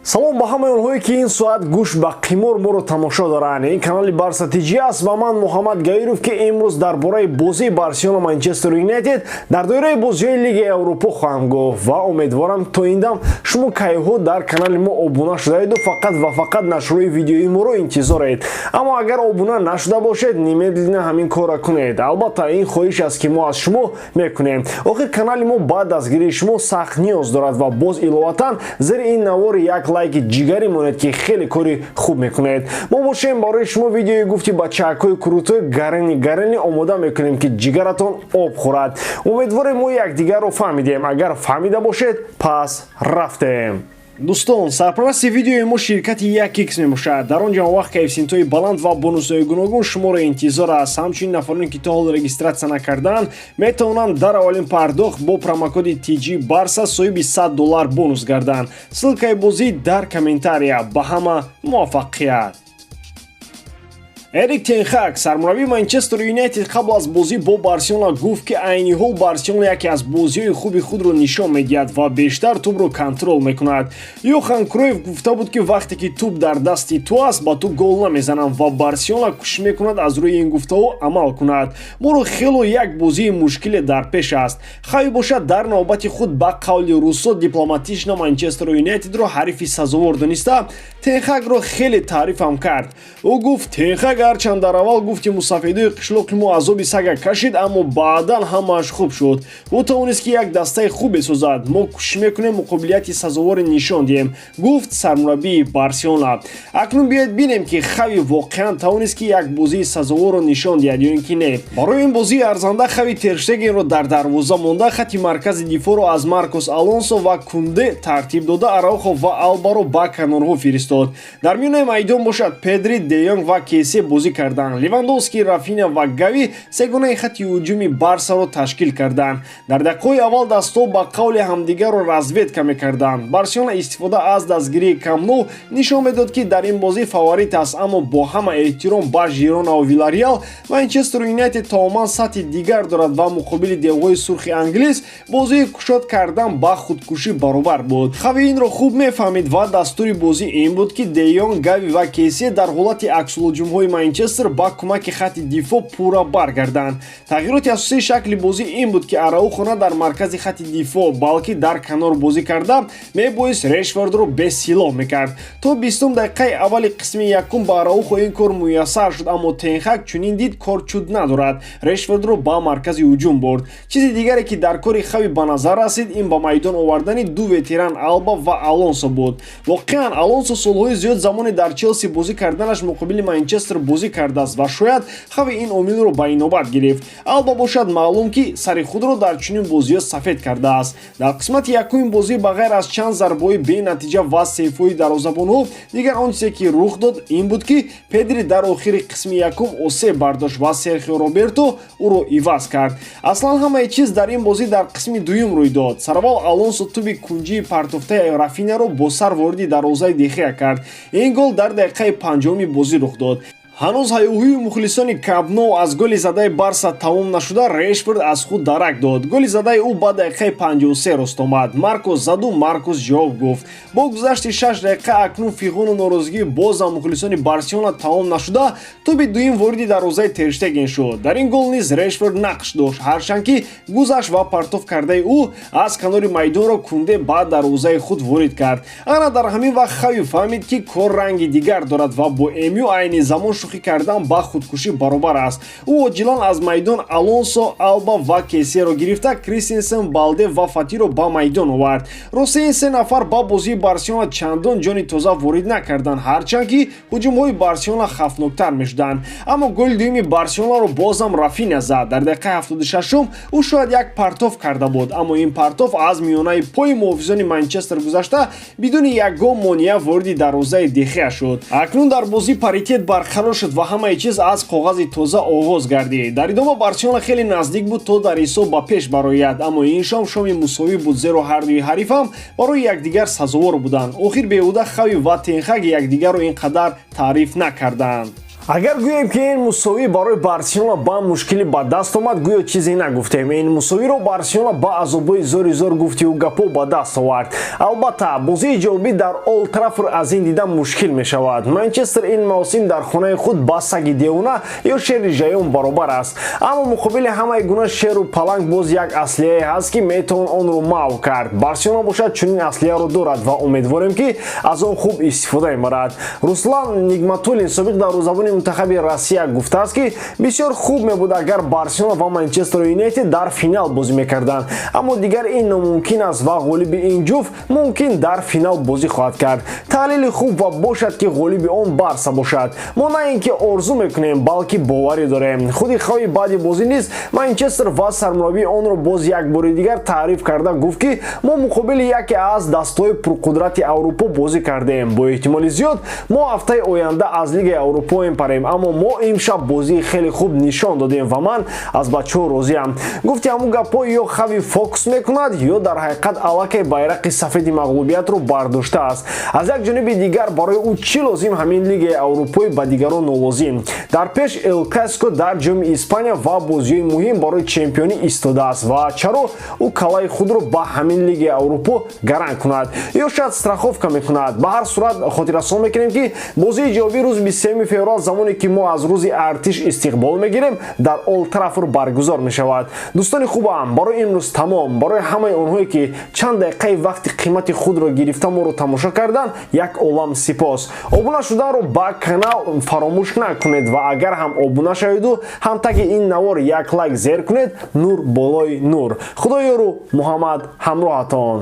Салом ба ҳамаи онҳое, ки ин соат гӯш ба қимор моро тамошо доранд. Ин канали Барса ТЖ аст ва ман Муҳаммад Гаиров, ки имрӯз дар бораи бозии Барселона Манчестер Юнайтед дар доираи бозиҳои Лигаи Аврупо хоҳам гуфт ва умедворам, то ин дам шумо кайҳо дар канали мо обуна шудаеду фақат ва фақат нашрҳои видеои моро интизоред. Аммо агар обуна нашуда бошед, немедленно ҳамин корро кунед. Албатта, ин хоҳиш аст, ки мо аз шумо мекунем. Охир канали мо ба дастгирии шумо сахт ниёз дорад ва боз иловатан зери ин навори як лайки ҷигарӣ монед, ки хеле кори хуб мекунед. Мо бошем, барои шумо видеои гуфти бачаакҳои крутой, гарани гарани омода мекунем, ки ҷигаратон об хӯрад. Умедворем, мо якдигарро фаҳмидем. Агар фаҳмида бошед, пас рафтем. Дӯстон, сарпарасти видеои мо ширкати 1x мебошад. Дар он ҷо вақт коэффисиентҳои баланд ва бонусҳои гуногун шуморо интизор аст. Ҳамчунин нафароне, ки то ҳол регистрация накардаанд, метавонанд дар аввалин пардохт бо промокоди TG Барса соҳиби 100 доллар бонус гарданд. Ссылкаи бозӣ дар комментария. Ба ҳама муваффақият! Эрик Тенхак, сармураббии Манчестер Юнайтед, қабл аз бозӣ бо Барселона гуфт, ки айни ҳол Барселона яке аз бозиҳои хуби худро нишон медиҳад ва бештар тӯбро контрол мекунад. Йохан Кройф гуфта буд, ки вақте ки тӯб дар дасти ту аст, ба ту гол намезананд ва Барселона кӯшиш мекунад аз рӯи ин гуфтаҳо амал кунад. Моро хело як бозии мушкиле дар пеш аст. Хави бошад, дар навбати худ, ба қавли Руссо, дипломатично Манчестер Юнайтедро ҳарифи сазовор дониста, Тенхакро хеле таърифам кард. Ӯ гуфт: «Тенхак ҳарчанд дар аввал, гуфти мусафедои қишлоқи мо, азоби сага кашид, аммо баъдан ҳамааш хуб шуд. Ӯ тавонист, ки як дастаи хуб бисозад. Мо кӯшиш мекунем муқобилияти сазоворе нишон диҳем», гуфт сармураббии Барселона. Акнун биёед бинем, ки Хави воқеан тавонист, ки як бозии сазоворро нишон диҳад ё ин ки не. Барои ин бозии арзанда Хави Терштегенро дар дарвоза монда, хати маркази дифоъро аз Маркос Алонсо ва Кунде тартиб дода, Араухо ва Албаро ба канорҳо фиристод. Дар миёнаи майдон бошад, Педри, Деёнг ва Кесе бозӣ карданд. Левандовски, Рафиня ва Гави сегонаи хати ҳуҷуми Барсаро ташкил карданд. Дар дақиқаҳои аввал дастҳо ба қавли ҳамдигарро разведка мекарданд. Барселона истифода аз дастгирии Камп Ну нишон медод, ки дар ин бозӣ фаворит аст, аммо бо ҳама эҳтиром ба Жиронаву Вилареал, Манчестер Юнайтед тамоман сатҳи дигар дорад ва муқобили девҳои сурхи англис бозии кушод кардан ба худкушӣ баробар буд. Хави инро хуб мефаҳмид ва дастури бозӣ ин буд, ки Деёнг, Гави ва Кесе дар ҳолати аксулҳуҷумҳои Манчестер ба кӯмаки хати дифоъ пурра баргарданд. Тағйироти асосии шакли бозӣ ин буд, ки Араухо на дар маркази хати дифоъ, балки дар канор бозӣ карда, мебоист Решфордро бесилоҳ мекард. То 20-ум дақиқаи аввали қисми якум ба Араухо ин кор муяссар шуд, аммо Тенхак чунин дид, кор чуд надорад, Решфордро ба маркази ҳуҷум бурд. Чизи дигаре, ки дар кори Хави ба назар расид, ин ба майдон овардани ду ветеран Алба ва Алонсо буд. Воқеан, Алонсо солҳои зиёд замоне дар Челси бозӣ карданаш муқобили Манчестер бозӣ кардааст ва шояд Хави ин омилро ба инобат гирифт. Алба бошад, маълум, ки сари худро дар чунин бозиҳо сафед кардааст. Дар қисмати якуми бозӣ, ба ғайр аз чанд зарбаҳои бенатиҷа ва сейфҳои дарвозабонҳо, дигар он чизе, ки рух дод, ин буд, ки Педри дар охири қисми якум осеб бардошт ва Серхио Роберто ӯро иваз кард. Аслан ҳамаи чиз дар ин бозӣ дар қисми дуюм рӯй дод. Сараввал Алонсо туби кунҷии партофтаи Рафиняро бо сар вориди дарвозаи Дехея кард. Ин гол дар дақиқаи 50-уми бозӣ рух дод. Ҳанӯз ҳайюҳӯи мухлисони Камп Ноу аз голи задаи Барса тамом нашуда, Решфорд аз худ дарак дод. Голи задаи ӯ ба дақиқаи 53 рост омад. Маркос заду, Маркос ҷавоб гуфт. Бо гузашти 6 дақиқа акнун фиғону норозигии бозам мухлисони Барселона тамом нашуда, тӯби дуюм вориди дарвозаи Терштеген шуд. Дар ин гол низ Решфорд нақш дошт, ҳарчанд ки гузашт ва партоф кардаи ӯ аз канори майдонро Кунде ба дарвозаи худ ворид кард. Ана дар ҳамин вақт Хави фаҳмид, ки кор ранги дигар дорад ва бо МЮ айни замон шӯхӣ кардан ба худкушӣ баробар аст. Ӯ оҷилан аз майдон Алонсо, Алба ва Кесеро гирифта, Кристенсен, Балде ва Фатиро ба майдон овард. Рости, ин се нафар ба бозии Барселона чандон ҷони тоза ворид накарданд, ҳарчанд ки ҳуҷумҳои Барселона хавфноктар мешуданд. Аммо голи дуюми Барселонаро бозам Рафиня зад. Дар дақиқаи 76-ум ӯ шояд як партоф карда буд, аммо ин партоф аз миёнаи пои муҳофизони Манчестер гузашта, бидуни ягон монеа вориди дарвозаи Дехеа шуд. Акнун дар бозӣ паритет барқарор шуд ва ҳамаи чиз аз коғази тоза оғоз гардид. Дар идома Барселона хеле наздик буд, то дар ҳисоб ба пеш барояд, аммо ин шом шоми мусовӣ буд, зеро ҳардуи ҳарифам барои якдигар сазовор буданд. Охир беҳуда Хави ва Тенхак якдигарро ин қадар таъриф накарданд. Агар гӯем, ки ин мусовӣ барои Барселона ба мушкилӣ ба даст омад, гӯё чизе нагуфтем. Ин мусовиро Барселона ба азобҳои зори зор, гуфтиу гапо, ба даст овард. Албатта, бозии ҷавобӣ дар Олд Траффорд аз ин дида мушкил мешавад. Манчестер ин мавсим дар хонаи худ ба саги девона ё шери жаён баробар аст, аммо муқобили ҳамаи гуна шеру паланг боз як аслиҳае ҳаст, ки метавон онро маҳв кард. Барселона бошад, чунин аслиҳаро дорад ва умедворем, ки аз он хуб истифода мебарад. Руслан Нигматуллин, собиқ дарвозабони мунтахаби Россия, гуфтааст, ки бисёр хуб мебуд, агар Барселона ва Манчестер Юнайтед дар финал бозӣ мекарданд, аммо дигар ин номумкин аст ва ғолиби ин ҷуфт мумкин дар финал бозӣ хоҳад кард. Таҳлили хуб ва бошад, ки ғолиби он Барса бошад. Мо на ин ки орзу мекунем, балки боварӣ дорем. Худи Хави баъди бозӣ низ Манчестер ва сармураббии онро боз як бори дигар таъриф карда гуфт, ки мо муқобили яке аз дастҳои пурқудрати Аврупо бозӣ кардем. Бо эҳтимоли зиёд мо ҳафтаи оянда аз Лигаи Аврупо мепарем, аммо мо имшаб бозии хеле хуб нишон додем ва ман аз бачаҳо розиам. Гуфти ҳамун гапҳо, ё Хави фокус мекунад, ё дар ҳақиқат аллакай байрақи сафеди мағлубиятро бардоштааст. Аз як ҷониби дигар, барои ӯ чӣ лозим ҳамин Лигаи Аврупои ба дигарон нолозим? Дар пеш Эл Классико дар Ҷоми Испания ва бозиҳои муҳим барои чемпионӣ истодааст ва чаро ӯ калаи худро ба ҳамин Лигаи Аврупо гаранг кунад? Ё шояд страховка мекунад. Ба ҳар сурат, хотиррасон мекунем, ки бозии ҷавобӣ рӯзи 23 феврал, замоне ки мо аз рӯзи артиш истиқбол мегирем, дар Олд Траффорд баргузор мешавад. Дӯстони хубам, барои имрӯз тамом. Барои ҳамаи онҳое, ки чанд дақиқаи вақти қимати худро гирифта моро тамошо карданд, як олам сипос. Обуна шуданро ба канал фаромӯш накунед ва агар ҳам обуна шаведу, ҳам таги ин навор як лайк зер кунед, нур болои нур. Худоёру Муҳаммад ҳамроҳатон.